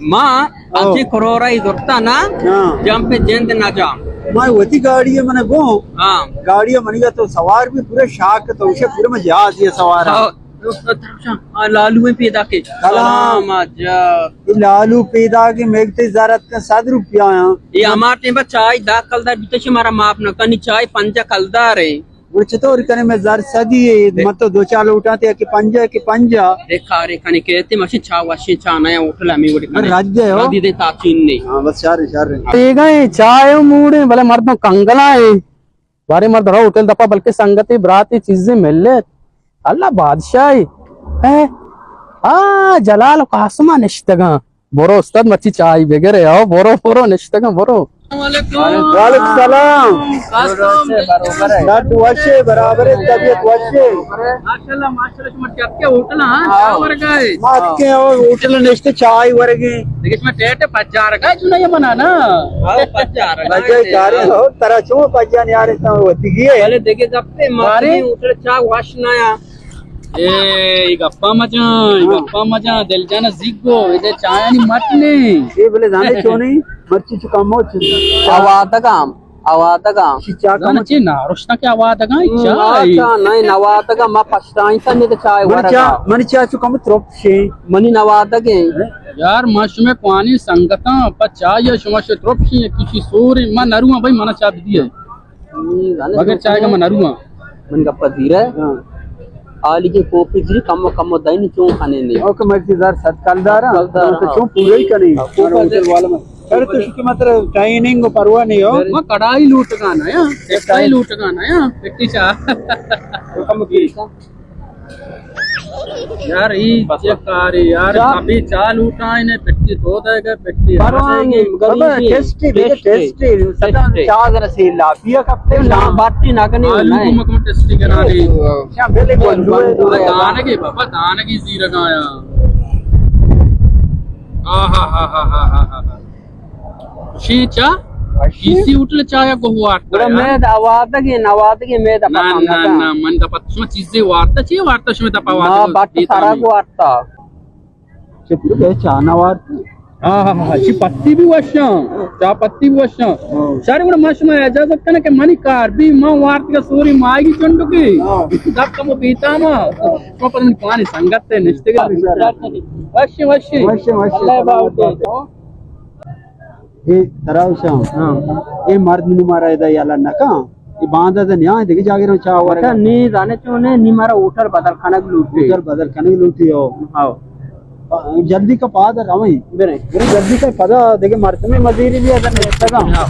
ما او۔ انچیں کروڑائی زرتا نا، ہاں۔ جمپ جند نہ جام۔ ما وتی گاڑی ہے، من گو۔ ہاں۔ گاڑی ہے، منی گا تو سوار بھی پورے شاک تو اسے پورے میں جہاز یہ سوار ہے۔ ہاں۔ آ، لالو میں پیدا کے۔ سلام۔ سلام آجا۔ یہ لالو پیدا کے میں تے زارت کا صد روپیہ آیا۔ یہ ہمار ٹیم پر چائے دا کلدار بیتے سے ہمارا معاف نہ کنی، چائے پنجا کلدار ہے۔ گڑا چطور کنے؟ میں زر سدی ہے، دے۔ من تو دو چار لوٹاں تے کہ پنجا، کہ پنجا۔ دیکھ کارے کنے کہتے ماشی چا وشیں چا نیا ہوٹل ہمیں وڑ کنے۔ رد ہے ہو۔ ردی دے تاچین نہیں۔ ہاں، بس شر، شر۔ پیگا ہے، چائے موڑے، بلے مردم کنگلا ہے۔ بارے مرد رو ہوٹل دپا، بلکہ سنگتے براتے چیزیں ملے۔ اللہ بادشاہ ہے۔ اے؟ آ، جلال و قاسمہ نشتگاں۔ برو استاد، مرچی چائے بگرے، آؤ، برو، برو، نشتگاں، برو۔ السلام علیکم۔ وعلیکم السلام۔ کاسم، لڈ وشے، برابر ہے، طبیعت وشے۔ ماشاءاللہ، ماشاءاللہ، شما چپ کے ہوٹل، ہاں، چائے ورگا ہے۔ ما اتکے اور ہوٹل نشتے چائے ورگے۔ دیکھے شما ٹیٹ پچار کا چنا یہ بنانا۔ ہاں، پچار کا۔ بجائے کارے ہو، ترا چون پچان یار، اتنا ہوتی گی ہے۔ بلے دیکھے گپے، ما ارے۔ ہوٹل چا وش نہ یا۔ اے، اے گپا مجاں، اے ہاں۔ گپا مجاں، دل جان زیگو، اے دے چایانی مٹ نے۔ اے بلے زانے چونی، مرچی چو کم ہو چو۔ آوادگاں، آوادگاں۔ چی چا کم زانے چی نارشتہ کے آوادگاں، ہم، چائے۔ آتا نہیں، نوادگاں، ما پشتائیں تا میں چائے من ورگا۔ چا، من چا چو کم ترپ شے۔ منی نوادگیں۔ یار، ما شمے کوانی سنگتاں، پہ چائے شما شے ترپ شے، کسی سورے، ما نرواں بھائی، منا چا دیے۔ ہم، زانے مگر تو چائے کا من نرواں۔ من گپا زیرہ۔ ہاں۔ آلی کے کوپی زیر کم و کم و دین چون کھانے نے۔ اوکے، مرچی زر صد کلدار، کلدار، تو ہاں۔ چون پورے ہی کنے۔ ہاں، کوپا ہوٹل دے۔ والا میں۔ ارے تو شکر مطلب ٹائننگ و پرواہ نہیں ہو۔ ما کڑائی لوٹ گانا یا، کڑائی لوٹ گانا یا، پٹی چا۔ تو کم کی۔ یار، ای چے کارے یار، چا؟ ابھی چا لوٹائیں نے، پٹی دو دے گئے، پٹی پرواہ آ جائے گی۔ نہیں، گریبی۔ ٹیسٹی، دیکھے، ٹیسٹی۔ ٹیسٹی۔ سدا ٹیسٹی۔ چا ذرا سے لافیا کپتے، ہاں۔ شام باتی نہ کنے، آلو نہیں۔ کو مکم ٹیسٹی کرا دی۔ شام بلے بندو ہے۔ دانگی بابا، دانگی زیرگایا۔ آہا۔ شی چا؟ اشی؟ ایسی ہوٹل چایا گوہ وارتا گڑا یار۔ مید آوادگی، نوادگی مید نا، پسند نا، نہ۔ نا، من دپا شما چیزے وارتا، چی وارتا شما دپا ما وارتا؟ بٹ دیتا سرا نہیں۔ گوارتا۔ چہ پورے چا نہ وارتا۔ ہاں، ہاں، ہاں، چی پتی بھی وشاں، چا پتی بھی وشاں۔ ہاں۔ شاری گڑا ما شما اجازت کنا کہ منی کار بھی ما وارت کا سوری ماہی چنڈو کی۔ ہاں۔ دپ کمو پیتا ما۔ شما پر پانی سنگت تے نشتے گا۔ وشی، وشی۔ وشی، وشی۔ اللہ باوتے۔ اے ترا وشاں۔ ہاں۔ اے مرد منی مارا ادا یلا نکاں۔ اے باندا دا نیاں دگہ جاگے رو چا ورگا۔ اچھا، نی زانے چونے، نی مارا ہوٹل بدل کنگ لوٹی۔ ہوٹل بدل کنگ لوٹی ہو۔ ہاں۔ جلدی کا پاد رویں۔ بلے۔ بلے جلدی کا پدا دگہ مردمے مزیری بھی ادا نشتگا۔ ہاں۔